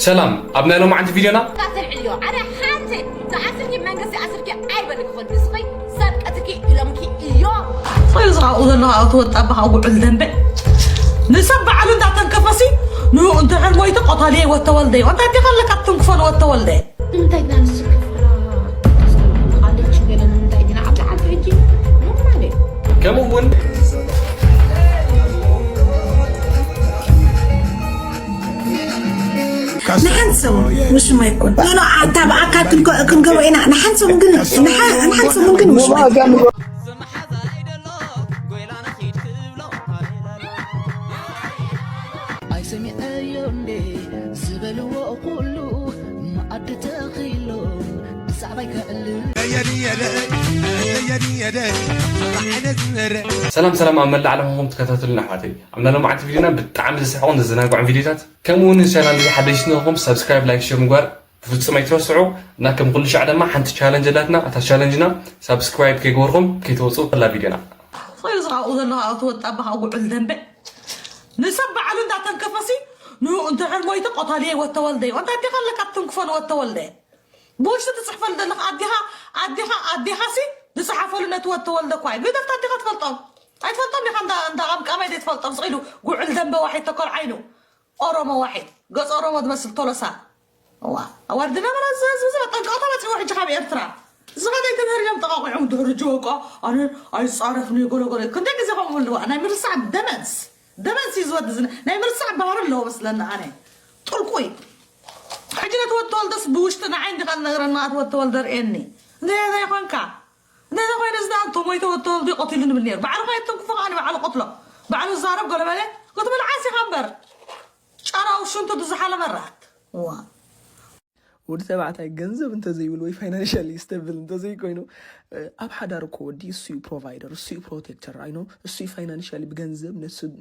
ሰላም፣ ኣብ ናይ ሎማዓንቲ ቪድዮና ካትል ዕዮ ኣነ ሓንቲ ተኣስርኪ መንግስቲ ኣስርኪ ኣይበልክ ኾን ንስኺ ሰብ ቀትኪ ኢሎምኪ እዮም ሶይ ዝራኡ ዘለኻ ኣውቲ ወጣባ ካብ ጉዕል ደንበ ንሰብ በዓሉ እንዳተንከፈሲ ንኡ እንተ ሕልሞይቲ ቆታልየ ወተወልደ እዩ እንታይ ዲኻ ኣለካ ትንክፎ ንወተወልደ እንታይ ግና ንሱ ቃለች ገለ ንምንታይ ግና ዓብዲ ዓዲ ሕጂ ኖርማል እዩ ከምኡ እውን ንሓንሰው ውሽማ ይኮን ኖ ኣታ ብኣካል ክንገበ ኢና ንሓንሰው ግን ንሓንሰው ግን ውሽማ ኣይሰሚዐዮ እንዴ ዝበልዎ ኩሉ መኣዲ ተኺሎም ብዛዕባይ ከዕልል ሰላም ሰላም ኣብ መላእ ዓለም ኹም ትከታተሉና ኣሕዋተይ ኣብ ናይ ሎማዓንቲ ቪድዮና ብጣዕሚ ዘስሕቑን ዘዘናግዑን ቪድዮታት ከምኡ እውን ንቻናል እዚ ሓደሽቲ ንኹም ሳብስክራይብ ላይክ ሸር ምግባር ብፍጹም ኣይትረስዑ እና ከም ኩሉ ሻዕ ድማ ሓንቲ ቻለንጅ ኣላትና እታ ቻለንጅና ሳብስክራይብ ከይገበርኩም ከይትወፁ ከላ ቪድዮና ሶይ ዝራኡ ዘለኻ ኣውቲ ወጣባ ካብ ጉዕል ደንበ ንሰብ በዓሉ እንዳተንከፈሲ ንኡ እንተ ሕልሞይቲ ቆታልየ ወተወልደ እዩ እንታይ ዲኻ ኣለካ ትንክፎ ንወተወልደ ብውሽጢ ትፅሕፈሉ ዘለኻ ኣዴኻ ኣዴኻ ኣዴኻሲ ዝፅሓፈሉ ነቲ ወተወልደ እኳ እዩ ግደፍታ ኣዴኻ ትፈልጦም ኣይትፈልጦም ዲኻ እንዳ እንዳ ቃምቃማይ ዘይትፈልጦም ስቕ ኢሉ ጉዕል ደንበ ዋሒድ ተኮር ዓይኑ ኦሮሞ ዋሒድ ገፅ ኦሮሞ ዝመስል ቶሎሳ ዋ ኣዋርድና መራ እዚ ህዝቢ እዚ መጠንቀቕታ መፂዎ ሕጂ ካብ ኤርትራ ዝኸደ ኣይተምህርዮም ጠቃቂዖም ድሕሪ ጅወቋ ኣነ ኣይፃረፍኒ ጎለጎለ ክንደይ ግዜ ከምኡ ኣለዋ ናይ ምርሳዕ ደመንስ ደመንስ እዩ ዝወዲ ዝነ ናይ ምርሳዕ ባህሪ ኣለዎ መስለኒ ኣነ ጥልቁይ ሕጂ ነቲ ወዲ ተወልደስ ብውሽጢ ንዓይ እንዲኻ ዝነግረኒ ኣቲ ወዲ ተወልደ ርእየኒ እንተዘይ ኮይንካ እንተዘይ ኮይኑ እዚ ደኣ እንተሞይተ ወዲ ተወልደ እዩ ቀቲሉ ንብል ነይሩ ባዕሉ ከየትንክፎ ከኣ ንባዕሉ ቀትሎ ባዕሉ ዝዛረብ ገለ በለ ክትብል ዓሲኻ እምበር ጨራው ሽንቱ ዝሓለ መራት ዋ ወዲ ተባዕታይ ገንዘብ እንተዘይብሉ ወይ ፋይናንሻሊ ስተብል እንተዘይኮይኑ ኣብ ሓዳር እኮ ወዲ እሱ እዩ ፕሮቫይደር እሱ እዩ ፕሮቴክተር ኣይኖ እሱ እዩ ፋይናንሻሊ ብገንዘብ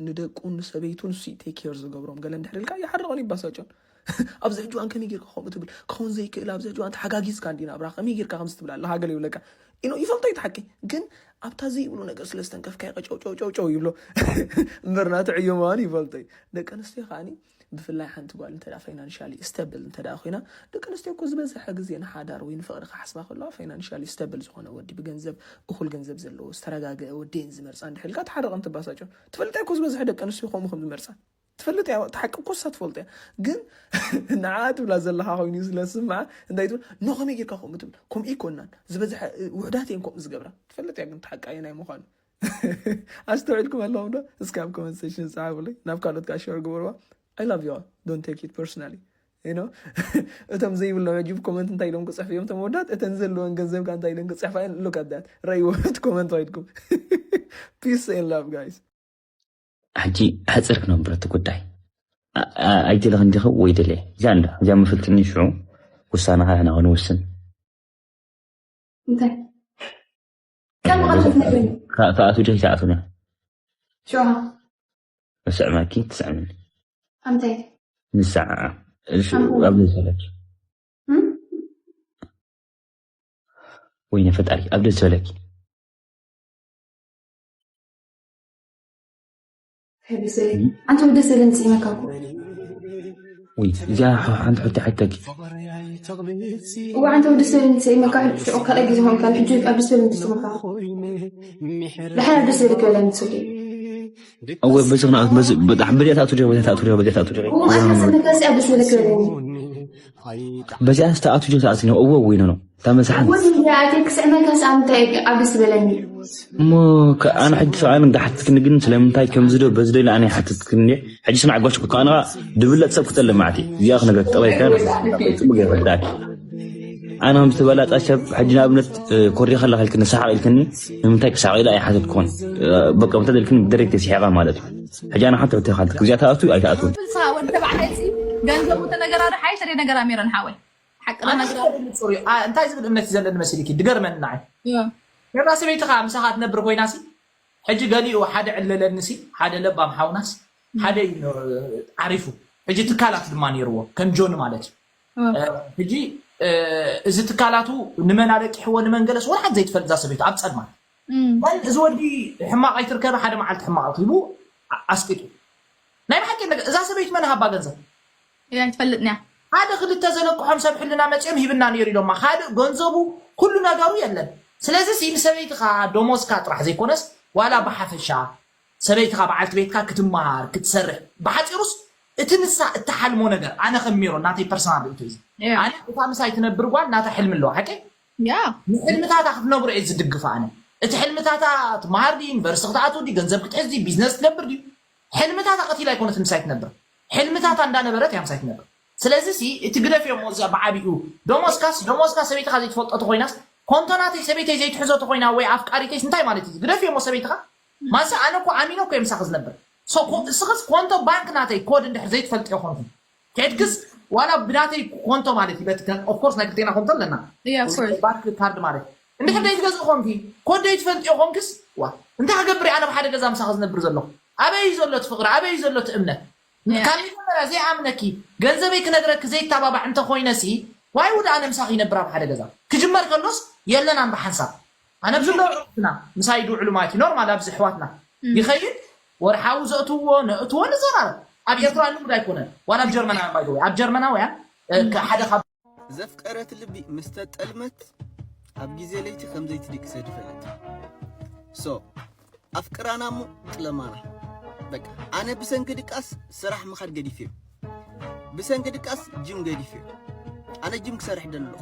ንደቁን ንሰበይቱን እሱ እዩ ቴክ ኬር ዝገብሮም ገለ እንድሕር ኢልካ ይሓርቐን ይባሳጨን ኣብዚ ሕጂ እዋን ከመይ ጌርካ ከምኡ ትብል ክኸውን ዘይክእል ኣብዚ ሕጂ እዋን ተሓጋጊዝካ እንዲ ናብራ ከመይ ጌርካ ከምዚ ትብል ኣለካ ገለ ይብለካ ኢኖ ይፈልጦ እዩ ሓቂ ግን ኣብታ ዘይብሉ ነገር ስለ ዝተንከፍካ ይቀጨውጨውጨውጨው ይብሎ እምበር ናቲ ዕዮ ምዃኑ ይፈልጦ እዩ ደቂ ኣንስትዮ ከዓኒ ብፍላይ ሓንቲ ጓል እንተ ፋይናንሻሊ ስተብል እንተ ኮይና ደቂ ኣንስትዮ እኮ ዝበዝሐ ግዜ ንሓዳር ወይ ንፍቅሪ ክሓስባ ከለዋ ፋይናንሻሊ ስተብል ዝኾነ ወዲ ብገንዘብ እኹል ገንዘብ ዘለዎ ዝተረጋገአ ወዲ እየን ዝመርፃ እንድሕልካ ትሓርቀን ትባሳጨን ትፈልጥ እኮ ዝበዝሐ ደቂ ኣንስትዮ ከምኡ ከም ዝመርፃ ትፈልጥ እያ እቲ ሓቂ እኮ እሳ ትፈልጦ እያ ግን ንዓ ትብላ ዘለካ ኮይኑ እዩ ስለ ዝስምዓ እንታይ ትብል ኖ ከመይ ጌርካ ከምኡ ትብል ከምኡ ይኮናን ዝበዝሐ ውሕዳት እየን ከምኡ ዝገብራ ትፈልጥ እያ ግን እቲ ሓቂ ኣየናይ ምኳኑ ኣስተውዒልኩም ኣለኹም ዶ እስኪ ኣብ ኮመንት ሴክሽን ጸሓፉለይ ናብ ካልኦት ከዓ ሸር ግበርዋ I love you all don't take it personally you know እቶም ዘይብሎም ሕጂ ኮመንት እንታይ ኢሎም ክፅሕፉ እዮም ተመወዳት እተን ዘለወን ገንዘብ ከዓ እንታይ ኢሎም ክፅሕፋ እየን look at that ረይዎ እቲ ኮመንት ዋይድኩም peace and love guys ሕጂ ሕፅር ክነብረቲ ጉዳይ ኣይደለኽን ዲኸ ወይ ደለ እዚኣ እንዳ እዚኣ መፈልጥኒ ሽዑ ውሳነኻ ንሕና ክንውስን እንታይ ከም ቐልብ ትነግረኒ ተኣቱ ዶ ይተኣቱና ሽዋ እስዕመኪ ትስዕምኒ ኣምታይ ንሰዓዓ ኣብ ዘይሰለኪ ወይነ ፈጣሪ ኣብ ደስ ዝበለኪ ኣንተ ወደ ሰለን ስኢመካ እኮ ወይ እዚኣ ሓንቲ ሕቶ ሓተኪ እዋ ኣንተ ወደ ሰለን ስኢመካ ሽዑ ካልኣይ ግዜ ሆንካ ሕጂ ኣብ ደስ በለን ትስመካ ድሓር ኣብ ደስ በለክ በለን ትስዲ እወ በዚ ክነኣት በዚ በጣም በዚኣ ትኣቱ ዲኻ በዚኣ ትኣቱ ዲኻ በዚኣ ትኣቱ ዲኻ እዋ ኣንተ ሰለካ ሲ ኣብ ደስ በለክ በለኒ በዚኣ ዝተኣቱ ዲኻ ተኣቱ እወ ወይ ነው እታ መሳሓን ወዚ እንዲያ ኣቴ ክስዕመካ ሲ ኣብ እንታይ ኣብ ደስ በለኒ እሞ ኣነ ሕጂ ሰብኣይ እንዳሓትትክኒ ግን ስለምንታይ ከምዚ ዶ በዚ ዶ ኢለ ኣነ ይሓትትክኒ እንዲ ሕጂ ስማዕ ጓሽ ኩካ ኣነ ድብለጥ ሰብ ክጠልም ማዕቲ እዚኣ ክነግረክ ጠባይ ከ ጽቡቅ ይረዳክ ኣነ ከም ዝተበላጣ ሰብ ሕጂ ንኣብነት ኮርዲ ከለካ ኢልክኒ ሰሓቅ ኢልክኒ ንምንታይ ክሳቅ ኢለ ኣይሓተትኩን በቃ ምንታይ ኢልክኒ ደረግ ተሲሓቃ ማለት እዩ ሕጂ ኣነ ሓንቲ ሕቶ ይካልትክ እዚኣ ተኣቱ ኣይተኣቱ ፍልሳ ወዲ ተባዕታይ ሲ ገንዘቡ ተነገራሪ ሓይሽ ሬ ነገር ኣሜረን ሓወይ ሓቂ ነገር እንታይ ዝብል እምነት እዩ ዘለኒ መሲልኪ ድገርመኒ ንዓይ ገብራ ሰበይትኻ ምሳኻ ትነብር ኮይና ሲ ሕጂ ገሊኡ ሓደ ዕለለኒ ሲ ሓደ ለባም ሓውናስ ሓደ እዩ ዓሪፉ ሕጂ ትካላት ድማ ነይርዎ ከም ጆን ማለት እዩ ሕጂ እዚ ትካላቱ ንመን ኣለቂሕዎ ንመን ገለስ ወላ ሓንቲ ዘይትፈልጥ እዛ ሰበይቱ ኣብ ፀልማት እዚ ወዲ ሕማቕ ኣይትርከበ ሓደ መዓልቲ ሕማቕ ረኺቡ ኣስቂጡ ናይ ብሓቂ እዛ ሰበይቱ መን ሃባ ገንዘብ እያ ትፈልጥንያ ሓደ ክልተ ዘለቅሖም ሰብ ሕልና መፅኦም ሂብና ነይሩ ኢሎማ። ካልእ ገንዘቡ ኩሉ ነገሩ የለን። ስለዚ ሲ ንሰበይትኻ ደሞዝካ ጥራሕ ዘይኮነስ ዋላ ብሓፈሻ ሰበይትኻ በዓልቲ ቤትካ ክትመሃር ክትሰርሕ ብሓፂሩስ እቲ ንሳ እትሓልሞ ነገር ኣነ ከም ሜሮ ናተይ ፐርሰናል ርእቶ እዩ። ያ ኣነ እታ ምሳይ ትነብር ጓል ናታ ሕልሚ ኣለዋ ሓቂ ያ ንሕልምታታ ክትነብሮ እየ ዝድግፋ ኣነ። እቲ ሕልምታታ ትመሃር ድዩ ዩኒቨርሲቲ ክትኣትው ድዩ ገንዘብ ክትሕዝ ድዩ ቢዝነስ ትነብር ድዩ ሕልምታታ ቀቲላ ኣይኮነት ምሳይ ትነብር። ሕልምታታ እንዳነበረት እያ ምሳይ ትነብር። ስለዚ ሲ እቲ ግደፍዮ እሞ እዛ ብዓቢኡ ደሞዝካስ ደሞዝካ ሰበይትኻ ዘይትፈልጦ ተኮይናስ ኮንቶ ናተይ ሰበይተይ ዘይትሕዞ ተኮይና ወይ ኣፍቃሪተይስ እንታይ ማለት እዩ ግደፍዮ እሞ ሰበይትኻ ማንሳ ኣነ እኮ ኣሚነ እኮ የምሳኺ ዝነብር። So ኮ- እስኽስ ኮንቶ ባንክ ናተይ ኮድ እንድሕር ዘይትፈልጥዮ ኮንኩም ከድክስ ዋላ ብናተይ ኮንቶ ማለት ይበትከን ኦፍኮርስ ናይ ክልቴና ኮንቶ ኣለና Yeah, of course. ባንክ ካርድ ማለት እንድሕር ዘይትገዝእ ኮንኪ ኮድ ዘይትፈልጥዮ ኮንክስ ዋ እንታይ ክገብር እየ ኣነ ብሓደ ገዛ ምሳኺ ዝነብር ዘለኹ ኣበይ እዩ ዘሎ እቲ ፍቅሪ ኣበይ እዩ ዘሎ እቲ እምነት Yeah. ካብ መጀመርያ ዘይኣምነኪ ገንዘበይ ክነግረኪ ዘይተባባዕ እንተኮይነሲ ዋይ ውድ ኣነ ምሳኺ ይነብር ኣብ ሓደ ገዛ ክጅመር ከሎስ የለናን ብሓንሳብ ኣነ ኣብዚ ኣለዉ ኣሕዋትና ምሳይ ድውዕሉ ማለት እዩ ኖርማል ኣብዚ ኣሕዋትና ይኸይድ ወርሓዊ ዘእትዎ ነእትዎ ንዘራረብ ኣብ ኤርትራ ልሙድ ኣይኮነን ዋላ ኣብ ጀርመናውያን ባይዘወይ ኣብ ጀርመናውያን እ፣ ከ- ሓደ ካብ ዘፍቀረት ልቢ ምስ ተጠልመት ኣብ ግዜ ለይቲ ከም ዘይትድቅሰ ድፈለጥ። So ኣፍቅራና እሞ ጥለማና። በቃ ኣነ ብሰንኪ ድቃስ ስራሕ ምኻድ ገዲፈዮ። ብሰንኪ ድቃስ ጅም ገዲፈዮ። ኣነ ጅም ክሰርሕ ደለኹ።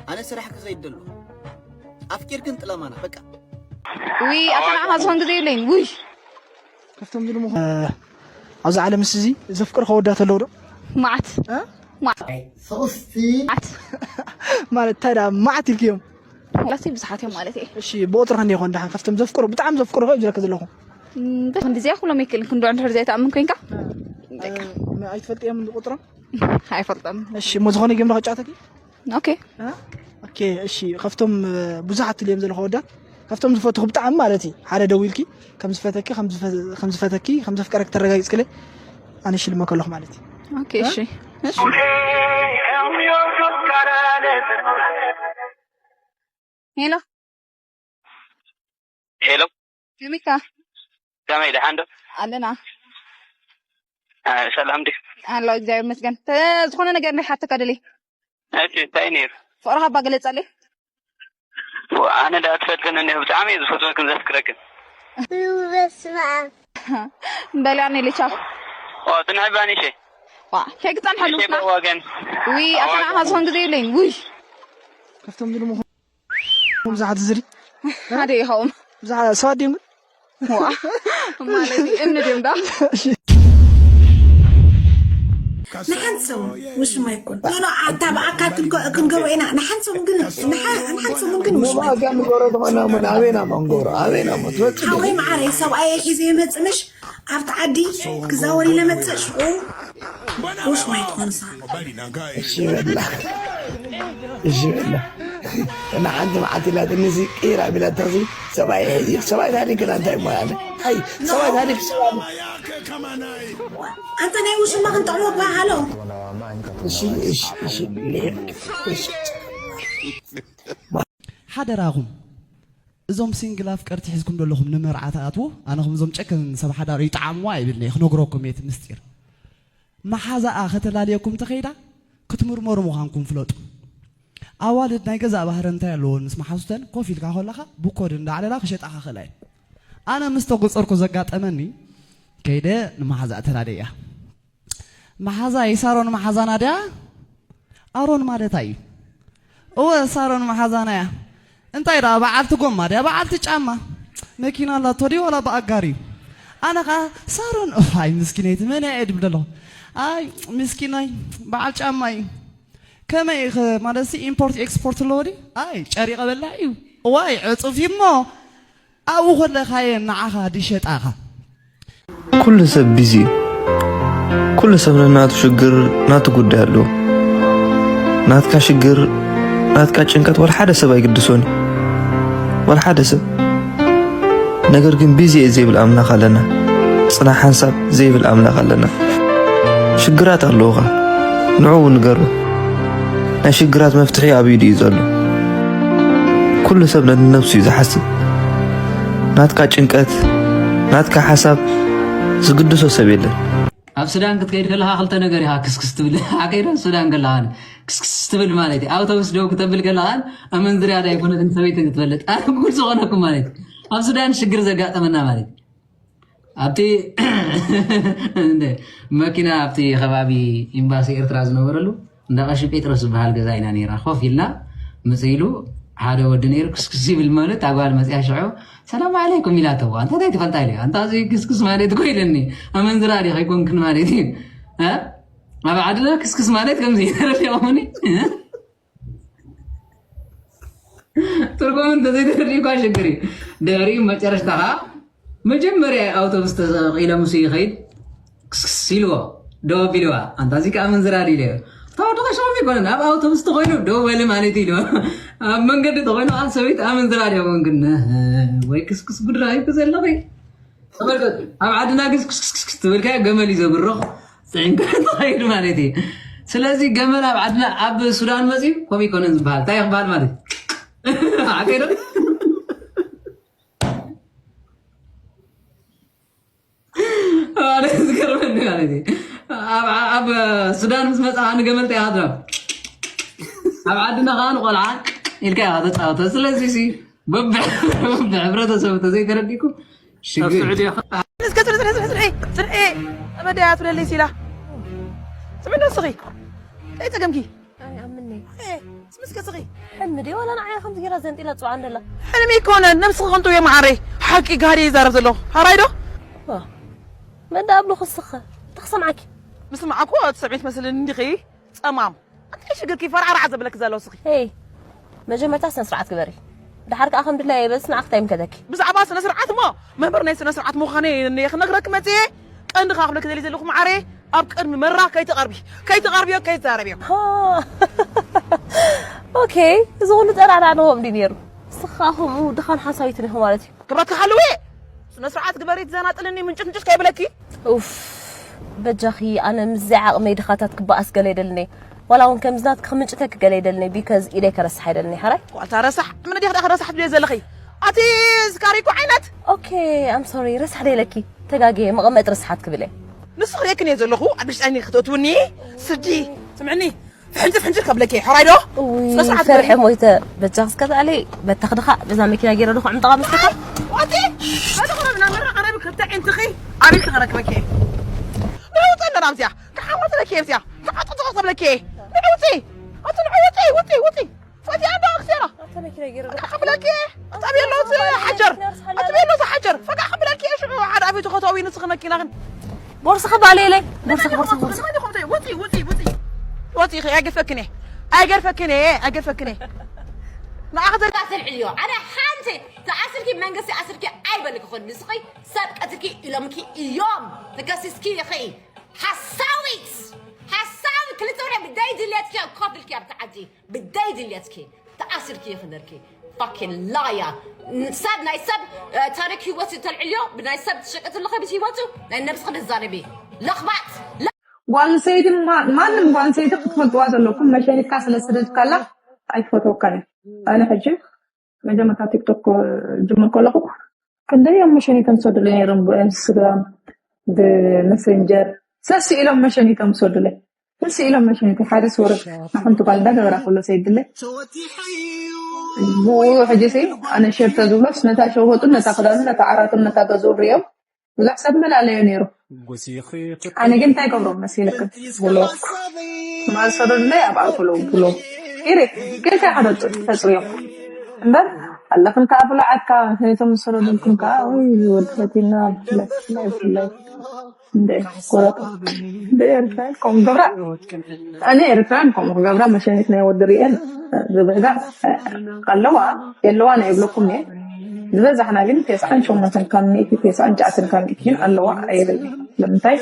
ኣነ ስራሕ ክኸይድ ደለኹ። ኣፍቂርክን ጥለማና በቃ። ውይ ኣታ ንዓኻ ዝኾን ግዜ የብለይን ውይ ካብቶም ዝልምኹ ኣብዚ ዓለምስ እዚ ዘፍቅር ከወዳት ኣለዉ ዶ ማዓት እ? ማዓት ፍቕስቲ ማዓት ማለት እንታይ ደኣ ማዓት ኢልክዮም ዋላሲ ብዙሓት እዮም ማለት እየ እሺ ብቁፅሪ ክንደይ ይኾን ደሓን ካብቶም ዘፍቅሩ ብጣዕሚ ዘፍቅሩ ከ ይብለካ ዘለኹ እም፣ በ- ክንዲ እዚኣ ኩሎም የክልን ክንዲ ዕንድሕር እዚኣ ይትኣምን ኮንካ በቃ ኣይትፈልጥዮም ቁፅሮም ኣይፈልጦም እሺ እሞ ዝኾነ ጌም ዶ ከጫወተኪ ኦኬ እ? ኦኬ እሺ ካብቶም እ፣ ብዙሓት ትልዮም ዘለኹ ወዳት ካብቶም ዝፈትኹ ብጣዕሚ ማለት እዩ ሓደ ደዊልኪ ከም ዝፈተኪ ከም ዝፈ- ከም ዝፈተኪ ከም ዘፍቀረኪ ተረጋጊፅክለይ ኣነ ሽልመ ከለኹ ማለት እዩ ኦኬ እሺ እሺ ሄሎ ሄሎ ከመይካ ከመይ ደሓን ዶ ኣለና አ፣ ሰላም ዲ ኣሎ እግዚኣብሔር ይመስገን ተ- ዝኾነ ነገር ናይ ሓተካ ደለይ እሺ እንታይ ነይሩ ፍቅርካ እባ ገለፀለይ ዋ፣ ኣነ ዳ ትፈልጥን እኒሆ ብጣዕሚ እየ ዝፈትወክን ዘፍቅረክን በስመ ኣብ በሊያ ነይ ልቻው ዋ፣ ጽንሕ ባኒሸ ዋ ከይክፀንሐሉ እሺ በዋገን ውይ ኣታ ንዓኻ ዝኾን ግዜ የብለይን ውይ ካብቶም ዝልምኹ ብዙሓት ዝሪ ሓደ ይኸውን ብዙሓት ሰባት ድዮም ግን ዋ ማለት እዩ እምኒ ድዮም ዳ ንሓንሶም ውሽማ ይኮን ኖ ኖ ኣታ ብኣካል ክንገ- ክንገብሮ ኢና ንሓንሶም ግን ንሓ- ንሓንሶም ግን ውሽማ ዋጋ ንገሮ ተኾና ሞ ኣበይና መንጎሮ ኣበይና ሞ ትወፅእ ሓወይ መዓረይ ሰብኣየ ሒዘ ይመፅእ ምሽ ኣብቲ ዓዲ ክዛወር ኢለ መፅእ ሽዑ ውሽማ ይትኾንሳ እሺ በላ እሺ በላ እና ሓንቲ መዓልቲ ኢላትኒ እዚ ቅይር ኣቢላታ እዚ ሰብኣይ ሕዚ ሰብኣይ ታሪክና እንታይ እሞ ኣነ ኣይ ሰብኣይ ታሪክ ሰብኣይ ኣንተ ናይ ውሽማ ክንጥዕሞ ባሃሎ እሺ እሺ እሺ ልሒቕ እሺ ሓደራኹም እዞም ሲንግል ኣፍቀርቲ ሒዝኩም ዘለኹም ንመርዓ ትኣትዉ ኣነ ከም እዞም ጨከን ሰብ ሓዳር ይጠዓምዋ ኣይብልን እየ ክነግረኩም እየ እቲ ምስጢር መሓዛኣ ከተላልየኩም ተኸይዳ ክትምርመሩ ምዃንኩም ፍለጡ ኣዋልድ ናይ ገዛእ ባህረ እንታይ ኣለዎ ምስ መሓዙተን ኮፍ ኢልካ ከለኻ ብኮድ እንዳዕለላ ክሸጣኻ ክእላ እየን ኣነ ምስ ተጎፀርኩ ዘጋጠመኒ ከይደ ንመሓዛኣ ተላልያ መሓዛይ ሳሮን መሓዛና ድያ? ኣሮን ማለታ እዩ። እወ ሳሮን መሓዛና እያ። እንታይ ደኣ በዓልቲ ጎማ ድያ በዓልቲ ጫማ? መኪና ኣላቶ ድዩ ዋላ ብኣጋር እዩ? ኣነ ኸዓ ሳሮን እዋይ ምስኪነይቲ መን እያ እየ ድብል ዘለኹ። ኣይ ምስኪናይ በዓል ጫማ እዩ። ከመይ ኢኺ ማለትሲ ኢምፖርት ኤክስፖርት ኣለዎ ድዩ? ኣይ ጨሪቐ በላዕ እዩ። እዋይ ዕፁፍ እዩ እሞ ኣብኡ ከለኻየ ንዓኻ ድሸጣኻ። ኩሉ ሰብ ቢዚ እዩ። ኩሉ ሰብ ነናቱ ሽግር ናቱ ጉዳይ ኣለዎ። ናትካ ሽግር ናትካ ጭንቀት ወላ ሓደ ሰብ ኣይግድሶን እዩ። ወላ ሓደ ሰብ ነገር ግን ቢዚ እየ ዘይብል ኣምላኽ ኣለና። ጽናሕ ሓንሳብ ዘይብል ኣምላኽ ኣለና። ሽግራት ኣለዉኻ ንዕኡ ንገሩ። ናይ ሽግራት መፍትሒ ኣብ ኢዱ እዩ ዘሎ። ኩሉ ሰብ ነቲ ነብሱ እዩ ዝሓስብ። ናትካ ጭንቀት ናትካ ሓሳብ ዝግድሶ ሰብ የለን። ኣብ ሱዳን ክትከይድ ከለካ ክልተ ነገር ኢካ ክስክስ ትብል። ኣከይዶ ሱዳን ከለካ ክስክስ ትብል ማለት እዩ። ኣውቶቡስ ደው ክተብል ከለካ ኣመንዝርያ ዳ ኣይኮነትን ሰበይቲ ክትፈልጥ። ኣረ ጉድ ዝኾነኩም ማለት እዩ። ኣብ ሱዳን ሽግር ዘጋጠመና ማለት እዩ። ኣብቲ እንደ መኪና ኣብቲ ከባቢ ኤምባሲ ኤርትራ ዝነበረሉ እንዳ ቀሺ ጴጥሮስ ዝበሃል ገዛ ኢና ነይራ። ኮፍ ኢልና ምጽእ ኢሉ ሓደ ወዲ ነይሩ ክስክስ ይብል ማለት ኣጓል መጽያ ሽዑ ሰላም ዓለይኩም ኢላተዋ። እንታይ ትፈልጣ ኢለ ኣንታ እዚ ክስክስ ማለት እኮ ኢለኒ። ኣመንዝራ ዲ ከይኮንክን ማለት እዩ። እ? ኣብ ዓድና ክስክስ ማለት ከምዚ ተረዲኦምኒ። ትርጉም እንተዘይተረዲእኳ ሽግር እዩ። ድሕሪኡ መጨረሽታ ከዓ መጀመርያ ኣውቶቡስ ተሰቂለ ምስ ይኸይድ ክስክስ ኢልዎ ደው ኣቢልዋ። ኣንታ እዚ ከዓ ኣመንዝራ ድዩ ኢለ። ተወደቐ ሸም ይኮነን ኣብ ኣውቶቡስ ተኮይኑ ደው በሊ ማለት እዩ ኢልዎ። ኣብ መንገዲ ተኮይኑ ኣብ ሰበይት ኣመንዝራ ድዩ ኮንክን ወይ ክስክስ ጉድራ ይኩ ዘለኺ። ተመልከቱ ኣብ ዓድና ግን ክስክስክስ ትብልካ ገመል እዩ ዘብርኽ። ፅዒንካ ትኸይድ ማለት እዩ። ስለዚ ገመል ኣብ ዓድና ኣብ ሱዳን መፅዩ ከምኡ ይኮነን ዝበሃል እንታይ ክበሃል ማለት እዩ። ሓቀይ ዶ? ኣነ ዝገርመኒ ማለት እዩ ኣብ ኣብ ሱዳን ምስ መፅኣ ንገመል እንታይ ሃድራ ኣብ ዓድና ከዓ ንቆልዓ ኢልካ ኢካ ተፃወተ። ስለዚ ሲ በብሕብረተሰብ ተዘይተረዲኩም ሽግር እስከ ጽንሒ ጽንሒ ጽንሒ ጽንሒ መደያ ትብለለይ ሲላ ስምዒ ነስኺ እንታይ ጸገምኪ ኣይኣምነይ ስምስከ ስኺ ሕልሚ ድዩ ዋላ ንዓያ ከምዚ ገይራ ዘንጢላ ትፅዋዕ እንደላ ሕልሚ ይኮነን ነብስኺ ከንቱ እየ መዓረይ ሓቂ ጋህዲ ይዛረብ ዘለኹ ሓራይ ዶ መዳ ኣብሉ ክስኸ ተኽሰምዓኪ ምስማዕኩ ትሰምዒ ትመስልኒ እንዲኺ ጸማም እንታይ ሽግርኪ ፈርዓርዓ ዘብለኪ ዘሎ ስኺ ሄይ መጀመርታ ስነ ስርዓት ግበሪ ድሓር ከዓ ከም ድላየ በልስ ንዓኽታ ይምከተኪ ብዛዕባ ስነ ስርዓት እሞ መምህር ናይ ስነ ስርዓት ምዃነ እየ ክነግረኪ መፅየ ቀንዲ ከዓ ክብለኪ ደልየ ዘለኹ መዓረየ ኣብ ቅድሚ መራ ከይትቐርቢ ከይትቐርብዮ ከይትዛረብዮ ኦኬ እዚ ኩሉ ጠራዕራዕ ንሆም ድዩ ነይሩ ንስኻ ከምኡ ድኻን ሓሳዊትን ኢኹ ማለት እዩ ክብረት ክሃልው እየ ስነ ስርዓት ግበሪ ትዘናጥልኒ ምንጭት ምንጭት ከይብለኪ ኡፍ በጃኺ ኣነ ምስዚ ዓቕመይ ድኻታት ክበኣስ ገለ የደልኒ ዋላ እውን ከምዚ ናትኪ ክምንጭተኪ ገለ የደልኒ ቢከዝ ኢደይ ከረስሕ ኣይደልኒ ሓራይ ዋልታ ረሳሕ ምን ዲኽ ዳኸ ረሳሕ ትብልዮ ዘለኺ ኣቲ ዝካሪኮ ዓይነት ኦኬ ኣም ሶሪ ረሳሕ ደይለኪ ተጋግየ መቐመጢ ርስሓት ክብል እየ ንሱ ክርእየክን እየ ዘለኹ ኣብ ብሽጣይኒ ክትእትውኒ ስዲ ስምዕኒ ፍሕንጭር ፍሕንጭር ከብለኪ ሕራይ ዶ? እውይ ስነ ስርዓት ፈርሐ ግበሪ። ሞይተ በጃ እስከ ተኣለይ በታ ክድኻ በዛ መኪና ገይረ ዶ ክዕምጥቓ መስለካ? ዋቲ ኣነ ኸረብ ናብ መራ ኸረብ ክልተ ዕንትኺ ኣበይ ክረክበኪ? ንዑ ውፀ ኣለና ኣብዚኣ ክሓወት ለኪ ኣብዚኣ ተዓጥጥቕ ተብለኪ ንዑ ውፂ ኣቲ ንዑ ውፂ ውፂ ውፂ ፈቲያ እንዶ ኣክሴራ ኣታ መኪና ገይረ ዶ ፈቃ ክብለኪ ኣጣብየ ኣለዎ እቲ ሓጀር ኣጥብየ ኣለዎ እቲ ሓጀር ፈቃ ክብለኪ ሽዑ ሓደ ኣፊቱ ከተዊ ንስኺ መኪናኽን ቦርስኻ ባለየለይ ቦርሳ ቦርሳ ቦርሳ ወፂ ወፂ ወፂ ወፂ ኣይገድፈክን እየ ኣይገድፈክን እየ ኣይገድፈክን እየ ንኣኸ ስልዕዮ ኣነ ሓንቲ ተኣስርኪ መንግስቲ ኣስርኪ ኣይበልክኹን ንስኺ ሰብ ቀትልኪ ኢሎምኪ እዮም ተከሲስኪ ኢኺ ሓሳዊት ሓሳዊ ክልተ ወርሒ ብደይ ድልየትኪ ኮፍ ኢልኪ ኣብቲ ዓዲ ብደይ ድልየትኪ ተኣስርኪ ኢኺ ነርኪ fucking liar ሰብ ናይ ሰብ ታሪክ ህይወት ተልዕልዮ ብናይ ሰብ ትሸቀ ዘለኺ ምስ ህይወቱ ናይ ነብስኺ ትዛረቢ ለኽባጥ ጓል ሰይቲ ማንም ጓል ሰይቲ ክትፈልጥዋ ዘለኩም መሸኒትካ ስለ ስደድካላ ኣይፈተወካን እየ ኣነ ሕጂ መጀመርታ ቲክቶክ ጅምር ከለኹ ክንደይ እዮም መሸኒቶም ዝሰዱለይ ነይሮም ብኢንስታግራም ብመሰንጀር ሰስ ኢሎም መሸኒቶም ዝሰዱለይ ሰስ ኢሎም መሸኒቲ ሓደ ስወረ ንሓንቲ ጓል እንዳገበራ ከሎ ሰይድለይ ብኡ ሕጂ ሲ ኣነ ሸርተ ዝብሎስ ነታ ሸወጡን ነታ ክዳኑ ነታ ዓራቱን ነታ ገዝኡ ሪኦም ብዙሕ ሰብ መላለዮ ነይሩ ኣነ ግን እንታይ ገብሮም መሲልክን ብሎክ ማእሰሩለይ ኣብ ኣክሎ ብሎ ኢረ ጌታ ከደጡ ተፅርዮም እምበር ኣለኽን ከዓ ብላዓትካ ነቶም ዝሰረዱልኩም ከዓ ወይ ወዲ ፈቲና ብፍላይ ብፍላይ እንደ ቆረጣ እንደ ኤርትራን ከም ገብራ ኣነ ኤርትራን ከም ገብራ መሸኒት ናይ ወዲ ሪኤን ዝብህጋ ኣለዋ የለዋ ናይ ብለኩም እየ ዝበዛሕና ግን ተስዓን ሸሞንተን ካብ ሚእቲ ተስዓን ትሽዓተን ካብ ሚእቲ ግን ኣለዋ ኣይብል ንምንታይ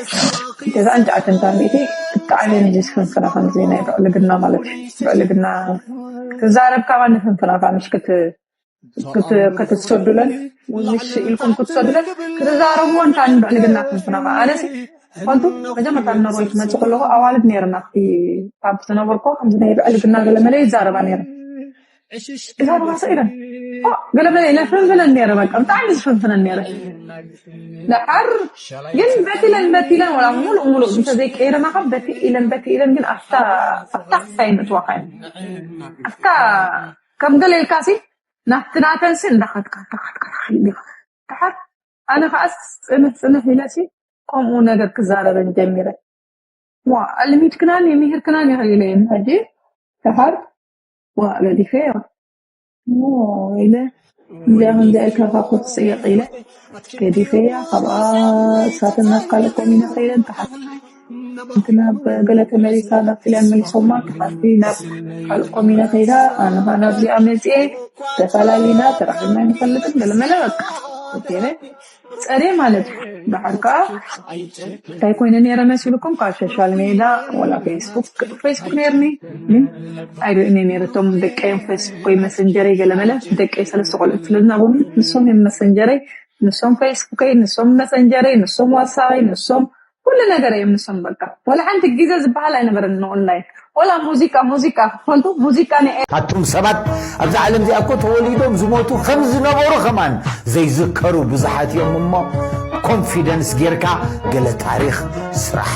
ተስዓን ትሽዓተን ካብ ሚእቲ ብጣዕሚ ንዚ ስፍንፍና ከምዚ ናይ ብዕልግና ማለት እዩ ብዕልግና ክትዛረብ ካባ ንፍንፍና ካብ ምሽ ክትሰዱለን ምሽ ኢልኩም ክትሰዱለን ክትዛረብዎ እንታ ንብዕልግና ፍንፍና ኣነስ ኮንቱ መጀመርታ ንኖርወይ ክመፅእ ከለኹ ኣዋልድ ነይርና ካብ ዝነበርኮ ከምዚ ናይ ብዕልግና ገለ መለ ይዛረባ ነይረን እዛ ርባሰ ኢለን ገለ ገለ ኢለ ፍንፍነን ነይረ፣ በቃ ብጣዕሚ ዝፍንፍነን ነይረ። ደሓር ግን በቲ ኢለን በቲ ኢለን ወላ ሙሉእ ሙሉእ እንተዘይቀይረና ካብ በቲ ኢለን በቲ ኢለን ግን ኣብታ ኣብታ ክሳይ ምእትዋካ እዩ። ኣብታ ከም ገለ ኢልካ ሲ ናብቲ ናተን ሲ እንዳኸድካ እንዳኸድካ ትኸይድ ኢኻ። ደሓር ኣነ ከዓስ ጽንሕ ጽንሕ ኢለ ሲ ከምኡ ነገር ክዛረበን ጀሚረ። ዋ ኣልሚድክናን የምሂርክናን ይኸይለ እየን ሕጂ። ደሓር ዋ ገዲፈዮ። ሞ ኢለ እዚኣ ከምዚኣ ኢልካ ካብ ክትፅየቕ ኢለ ገዲፈያ። ካብኣ እሳተን ናብ ካልእ ኮሚነ ከይደን ተሓት እንትን ናብ ገለ ተመሊሳ ናብ ጥልያን መሊሶማ። ተሓቲ ናብ ካልእ ኮሚነ ከይዳ ኣነ ኸዓ ናብዚኣ መፅኤ ተፈላሊና ተራኺብና ኣይንፈልጥን ገለመለ በቃ ገለ ጸሬ ማለት እዩ። ደሓር ከኣ እንታይ ኮይነ ነይረ መሲልኩም ካብ ሶሻል ሜዳ ወላ ፌስቡክ ፌስቡክ ነይርኒ ግን ኣይርእን እየ ነይረ እቶም ደቀዮም ፌስቡክ ወይ መሰንጀረይ ገለመለ ደቀይ ሰለስተ ቆልዑት ስለ ዝነበሩ ንሶም እዮም መሰንጀረይ ንሶም ፌስቡከይ ንሶም መሰንጀረይ ንሶም ዋትሳበይ ንሶም ኩሉ ነገር እዮም ንሶም በቃ ወላ ሓንቲ ግዜ ዝበሃል ኣይነበረን ንኦንላይን ወላ ሙዚቃ ሙዚቃ ክትፈልጡ ሙዚቃ ናይ ኣቱም ሰባት ኣብዛ ዓለም እዚኣ እኮ ተወሊዶም ዝሞቱ ከም ዝነበሩ ከማን ዘይዝከሩ ብዙሓት እዮም እሞ ኮንፊደንስ ጌርካ ገለ ታሪኽ ስራሕ።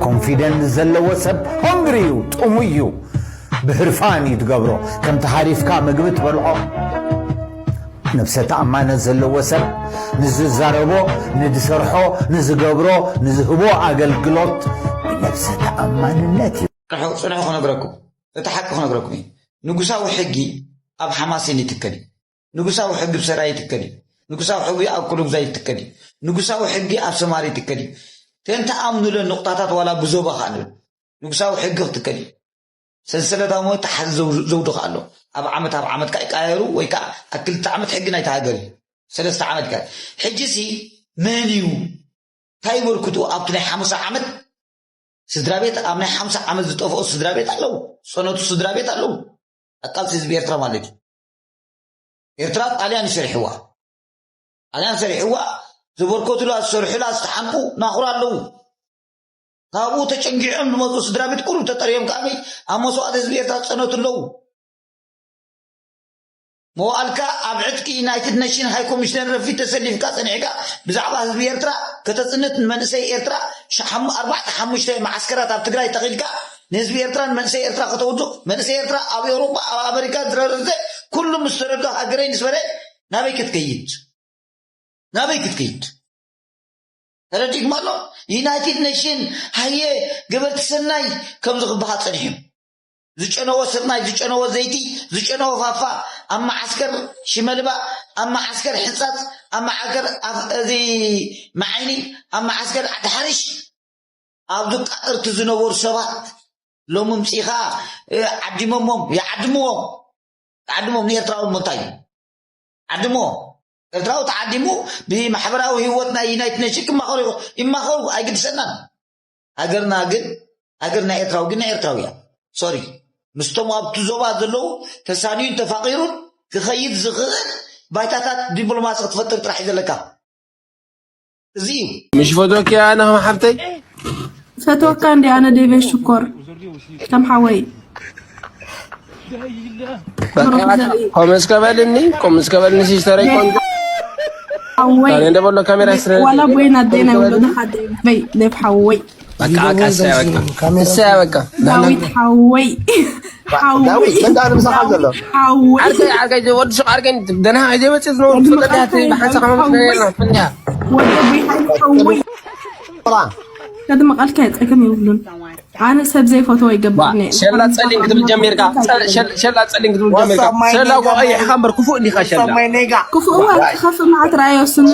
ኮንፊደንስ ዘለዎ ሰብ ሆንግሪ እዩ፣ ጥሙይ እዩ። ብህርፋን እዩ ትገብሮ። ከምቲ ሃሪፍካ ምግቢ ትበልዖ። ነብሰ ተኣማነት ዘለዎ ሰብ ንዝዛረቦ፣ ንዝሰርሖ፣ ንዝገብሮ፣ ንዝህቦ ኣገልግሎት ብነብሰ ተኣማንነት እዩ። ጽንሑ ክነግረኩም፣ እቲ ሓቂ ክነግረኩም እየ። ንጉሳዊ ሕጊ ኣብ ሓማሴን ይትከል እዩ። ንጉሳዊ ሕጊ ብሰራይ ይትከል እዩ። ንጉሳዊ ሕጊ ኣብ ኩሉግዛ ይትከል እዩ። ንጉሳዊ ሕጊ ኣብ ሰማሪ ይትከል እዩ። ተንተኣምኑለን ንቑጣታት ዋላ ብዞባ ከኣ ንብል። ንጉሳዊ ሕጊ ክትከል እዩ። ሰንሰለታዊ ሞት ተሓዚ ዘውዱ ከኣ ኣሎ። ኣብ ዓመት ኣብ ዓመት ከኣ ይቀያየሩ ወይ ከኣ ኣብ ክልተ ዓመት ሕጊ ናይቲ ሃገር እዩ። ሰለስተ ዓመት ይቀያየር። ሕጂ ሲ መን እዩ እንታይ በርክቱ ኣብቲ ናይ ሓሙሳ ዓመት ስድራ ቤት ኣብ ናይ ሓምሳ ዓመት ዝጠፍኦ ስድራ ቤት ኣለዉ፣ ዝጸነቱ ስድራ ቤት ኣለዉ። ኣብ ቃልሲ ህዝቢ ኤርትራ ማለት እዩ። ኤርትራ ጣልያን እዩ ሰሪሕዋ። ጣልያን ሰሪሕዋ፣ ዘበርከቱላ፣ ዝሰርሑላ፣ ዝተሓንቁ ናኹራ ኣለዉ። ካብኡ ተጨንጊዖም ዝመፁ ስድራ ቤት ቁሩብ ተጠርዮም ከዓበይ ኣብ መስዋእቲ ህዝቢ ኤርትራ ዝጸነቱ ኣለዉ። መዋእልካ ኣብ ዕጥቂ ዩናይትድ ነሽን ሃይ ኮሚሽነር ረፊድ ተሰሊፍካ ጸኒሕካ ብዛዕባ ህዝቢ ኤርትራ ከተጽንት ንመንእሰይ ኤርትራ ኣርባዕተ ሓሙሽተ መዓስከራት ኣብ ትግራይ ተኺልካ ንህዝቢ ኤርትራ ንመንእሰይ ኤርትራ ከተውድቕ መንእሰይ ኤርትራ ኣብ ኤውሮጳ ኣብ ኣመሪካ ዝረርዘ ኩሉ ምስ ተረዶ ሃገረይ ንስበረ ናበይ ክትከይድ ናበይ ክትከይድ ተረዲእኩም ኣሎ ዩናይትድ ነሽን ሃየ ገበርቲ ሰናይ ከምዚ ክበሃል ጸኒሑ ዝጨነዎ ስርናይ፣ ዝጨነዎ ዘይቲ፣ ዝጨነዎ ፋፋ፣ ኣብ መዓስከር ሽመልባ፣ ኣብ መዓስከር ሕንጻጽ፣ ኣብ መዓስከር እዚ መዓይኒ፣ ኣብ መዓስከር ዓዲ ሓርሽ፣ ኣብ ዝቃጥርቲ ዝነበሩ ሰባት ሎሚ ምጺኻ ዓዲሞሞም፣ ይዓድምዎም፣ ይዓድምዎም ንኤርትራዊ እሞ እንታይ እዩ? ዓድምዎ። ኤርትራዊ ተዓዲሙ ብማሕበራዊ ህይወት ናይ ዩናይትድ ኔሽን ክማኸሩ ይማኸሩ ኣይግድሰናን። ሃገርና ግን ሃገር ናይ ኤርትራዊ ግን ናይ ኤርትራዊ እያ። ሶሪ ምስቶም ኣብቲ ዞባ ዘለዉ ተሳንዩን ተፋቒሩን ክኸይድ ዝኽእል ባይታታት ዲፕሎማሲ ክትፈጥር ጥራሕ እዩ ዘለካ። እዚ እዩ። ምሽ ፈትወኪ ኣነ ከም ሓፍተይ። ፈትወካ እንዲ ኣነ ዴቨ ሽኮር ከም ሓወይ ኮመስ ከበልኒ ኮመስ ከበልኒ ሲስተረይ ቆንጆ ሓወይ ታኔ እንደበሎ ካሜራ ስረ ዋላ ቦይና ደና ወሎ ደኻ ዴቨ ዴቭ ሓወይ በቃ በቃ እሰያ በቃ እሰያ በቃ ዳዊት ሓወይ ሓወይ ዳዊት በቃ ምሳኻ ዘሎ ሓወይ ዓርከይ ዓርከይ ወዲ ሱቕ ዓርከይ ደና ሂዘ መጽእ ዝነብሩ ፍልጠት ያት ብሓንሳብ ከመ መጽእ ነርና ፍልያ ወዲ ሓወይ ቅድሚ ቃልካ የፀግም የብሉን። ኣነ ሰብ ዘይፈትዎ ይገብርኒ። ሸላ ጸሊም ክትብል ጀሚርካ። ሸላ ጸሊም ክትብል ጀሚርካ። ሸላ እኮ ቀይሕካ እምበር ክፉእ እንዲኻ ሸላ። ክፉእ እዋ ክኸፍእ መዓት ረኣዮ ስሚ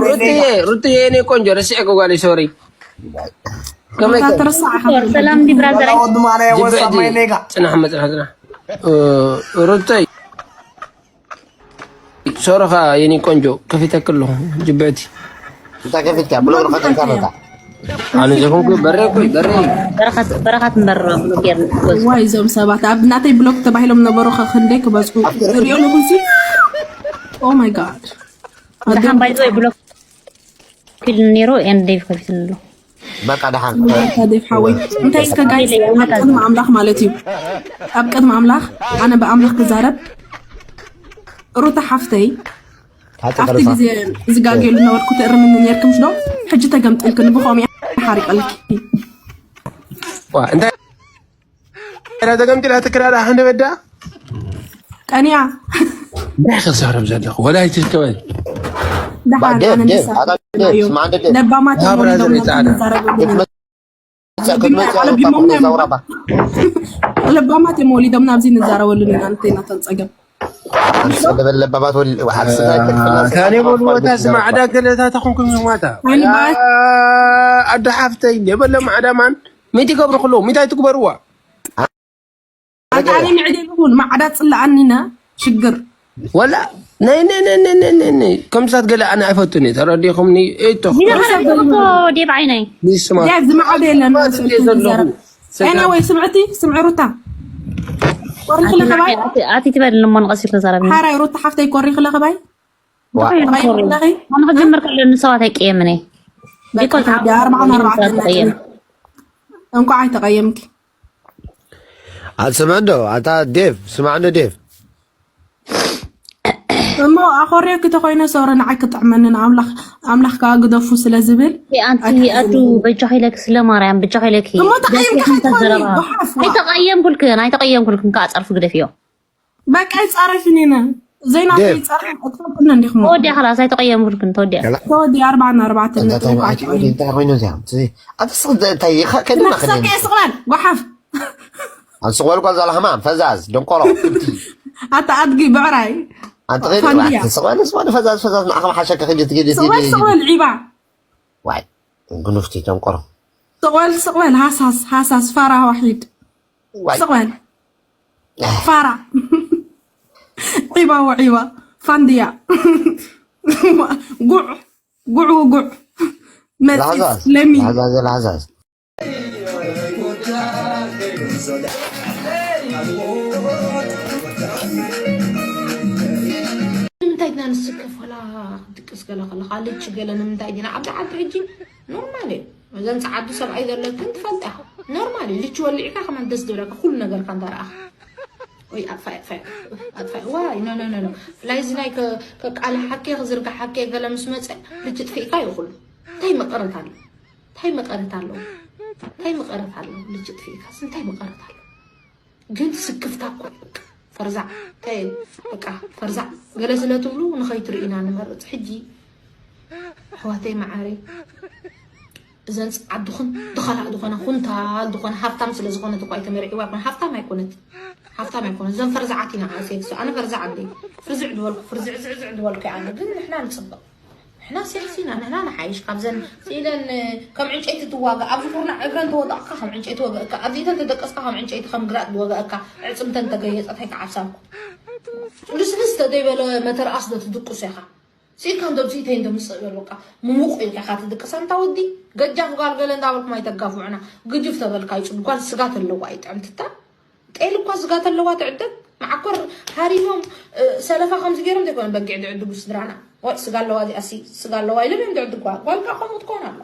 ሩትዬ ሩትዬ የኔ ቆንጆ ረሲዐ ጓለይ ሶሪ። ከመይ ትረሳዕ ሰላም እንዲ ብራዘር። ጽናሕ መጽናሕ ጽናሕ። ሩተይ ሶሮኻ የኔ ቆንጆ ከፊተክ ኣለኹ ጅብዕቲ እንታይ ከፊትካ ብሎ ብሎ ከተካ መጣ ኣነ ዘኹንኩ በሬ እኮ በሬ በረኻት በረኻት ንበርሮ ብሎ ጌርና ዋይ እዞም ሰባት ኣብ ናተይ ብሎክ ተባሂሎም ነበሩ ከ ክንደይ ክበዝሑ ሪኦ ኣለኹ ሲ Oh my god ደሓን ባይ ዘ ወይ ብሎክ ፊልም ነይሩ ኤንድ ዴቭ ከፊትሉ ኣሎ በቃ ደሓን ዴቭ ሓወይ እንታይ እስከ ጋይስ ኣብ ቅድሚ ኣምላኽ ማለት እዩ ኣብ ቅድሚ ኣምላኽ ኣነ ብኣምላኽ ክዛረብ ሩታ ሓፍተይ፣ ሓቂ ኣብቲ ርፋ ግዜ ዝጋገሉ ነበርኩ፣ ትእርምኒ ነርክምሽ ዶ? ሕጂ ተገምጥልክኒ፣ ብኸምኡ እየ ሓሪቐልኪ። ዋ፣ እንታይ ኢላ ተገምጢላ ትክራራ? ክንደ በዳ ቀንያ እንታይ ክዛረብ ዘለኹ? ወላ ኣይትርከበል። ደሓን ዴቭ፣ ኣነ ዴቭ፣ ንሳ ኣታ ዴቭ፣ እዮም። ስማ እንደ ዴቭ። ለባማት እዮም ማብራ ወሊዶም ዘርኢ ናብዚ ጻዕዳ። ንዛረበሉ ኢና። ክትመጽእ፣ ክትመጽእ ዓለም ኣብ ቢሞም ኮሜንት እዮም። ዘውራባ። ለባማት እዮም ወሊዶም ናብዚ ንዛረበሉ ኢና፣ እንተ ኢና ተንጸገም። ኣንተ ለበል ለባባት ወል-፣ ወሓል ስጋ ይከፍላ፣ ስጋ ታኔ ይከፍላ፣ በልወታ ይከፍላ። ስማዕዳ ገለታ ተኾንኩም ይማታ። ኣይ፣ ባይ። ኣደ ሓፍተይ፣ የበለ ማዕዳ ማን? ሚቲ ገብርክሎ፣ ሚታይ ትግበርዋ? ኣንተ ኣነ ምዕዴ ይኹን ማዕዳ ጽላኣኒና ሽግር። ወላ፣ ነይ፣ ነይ፣ ነይ፣ ነይ፣ ነይ፣ ነይ፣ ነይ። ከምሳት ገለ ኣነ ኣይፈቱን እየ፣ ተረዲኹምኒ? እቶ። ቢና ሓረግኩ ዴብ ዓይነይ። ንስማ። ያ ዝማዕደ የለን ማለት መስል እንደ ዘለኹ። ተዛረብ። ኤኒወይ፣ ስምዕቲ፣ ስምዒ ሩታ። ቆሪኺ ለኸባይ? ኣቲ ትበል እሞ ንቐስ ተዛረብኒ። ሓራይ ሩታ ሓፍተይ፣ ቆሪኺ ለኸባይ? ዋ። ተቐይሚ ኣለኺ? ኣነ ክጅምር ከለኒ ሰባት ኣይቀየምን እየ። በቃ ቢኮዝ ተወዲ ኣርባዓ ኣርባዕተ ተቐየም። እንቋዕ ኣይተቐየምኪ። ኣትሰምዕን ዶ? ኣታ ዴቭ፣ ስማዕ እንዶ ዴቭ። እሞ ኣኾርዮኪ ተኾይነ ሶሪ ንዓይ ክጥዕመንን ኣምላኽ ኣምላኽ ከኣ ግደፉ ስለ ዝብል ኣንቲ ኣዱ በጃኺ ኢለኪ ስለ ማርያም በጃኺ ኢለኪ። እሞ ተቐይምኪ በጃኺ ከይትኾኒ ተዘረባ። ጓሓፍ። ኣይተቐየምኩልክን ኣይተቐየምኩልክን ከዓ ጸርፊ ግደፍዮ። በቃ ይጻረፍን ኢና። ዘይናተይ ዴቭ። ይጻረፍ ኣጥፋጥና እንዲኹም። ተወዲያ ኸላስ ኣይተቐየምኩልክን ተወዲያ። ተወዲ ኣርባዓን ኣርባዕተን እንታይ ነጥቢ እንታይ ኳ። እንታይ እንታይ ኮይኑ እዚኣ? እቲ ኣቲ ስቕ እንታይ ይኸ ከደና ነፍሰከ ከደና። ስቕላል ጓሓፍ። ኣንስቕ በል ጓል ዛላ ሃማም ፈዛዝ ደንቆሮ። ኣታ ኣድጊ ብዕራይ። ኣንተ ኸይድ ፋንድያ። ስቕ በል ስቕ በል ፈዛዝ ፈዛዝ ንዓኻ ሓሸከ ከይድ ትገድ ስቕበል ስቕበል ዒባ። ዋይ ግኑፍቲ ደንቆሮ። ስቕበል ስቕበል ሃሳስ ሃሳስ ፋራ ዋሒድ። ዋይ ስቕበል ፋራ። ዒባ ወዒባ ፋንድያ። ጉዕ ጉዕ ጉዕ። መጺጽ ላዛዝ ለሚ። ላዛዝ ላዛዝ። ንምንታይ ድና ንስከፍ ወላ ክትድቅስ ገለ ከለካ ልች ገለ ንምንታይ ዲና ኣብዚ ዓዲ ሕጂ ኖርማል እዩ። እዘን ጸዓዱ ሰብኣይ ዘለክን ትፈልጣ ኖርማል እዩ። ልች ወሊዕካ ከመን ደስ ዝብለካ ኩሉ ነገርካ እንተረኣኻ ወይ ኣጥፋይ ኣጥፋይ ኣጥፋይ ዋይ ኖ ኖ ኖ ኖ ፍላይ እዚ ናይ ከቃልሓከ ክዝርግሓከ ገለ ምስ መጸ ልች ጥፊእካ ይኹሉ እንታይ መቀረት ኣሎ እንታይ መቀረት ኣለዎ እንታይ መቀረት ኣለዎ ልጅ ጥፊእካስ እንታይ መቀረት ኣለዎ ግን ስክፍታ እኮ እዩ በቃ ፈርዛዕ እንታይ በቃ ፈርዛዕ ገለ ስለ ትብሉ ንኸይትርእዩና ንመርፅ ሕጂ ኣሕዋተይ መዓረይ እዘን ዓድኹን ድኸላእ ዝኾነ ኩንታል ዝኾነ ሃፍታም ስለ ዝኾነት እኳ ተመርዒዋ ይኮነ ሃፍታም ኣይኮነት ሃፍታም ኣይኮነት እዘን ፈርዛዓት ኢና ሴክስ ኣነ ፈርዛዕ ኣደይ ፍርዝዕ ድበልኩ ፍርዝዕ ዝዕዝዕ ድበልኩ ኣነ ግን ንሕና ንፅበቕ ንሕና ሴክስ ኢና ንሕና ንሓይሽ ካብዘን ስኢለን ከም ዕንጨይቲ ትዋጋ ኣብዚ ኩርናዕ እግረን ተወዳቕካ ከም ዕንጨይቲ ወገእካ ኣብዚ ኢተን ተደቀስካ ከም ዕንጨይቲ ከም ግራጥ ዝወገእካ ዕፅምተን ተገየፀት ኣይከዓብሳልኩ ልስልስ ተደይበለ መተርኣስ ዶ ትድቅሱ ኢኻ ስኢልካ እንዶ ብስኢተይ እንዶ ምፅእ በል በቃ ምሙቕ ኢልካ ኢኻ ትድቅስ ኣንታ ወዲ ገጃፍ ጓል ገለ እንዳበልኩም ኣይተጋፍዑና ግጅፍ ተበልካ ይፅዱ ጓል ስጋ ተለዋ እዩ ጥዕምትታ ጤል እኳ ስጋ ተለዋ ትዕደግ መዓኮር ሃሪሞም ሰለፋ ከምዚ ገይሮም ዘይኮነ በጊዕ ድዕድጉ ስድራና ወይ ስጋ ኣለዋ እዚኣ ሲ ስጋ ኣለዋ ኢሎም እዮም ድዕድጓ ጓል ከዓ ከምኡ ትኮን ኣላ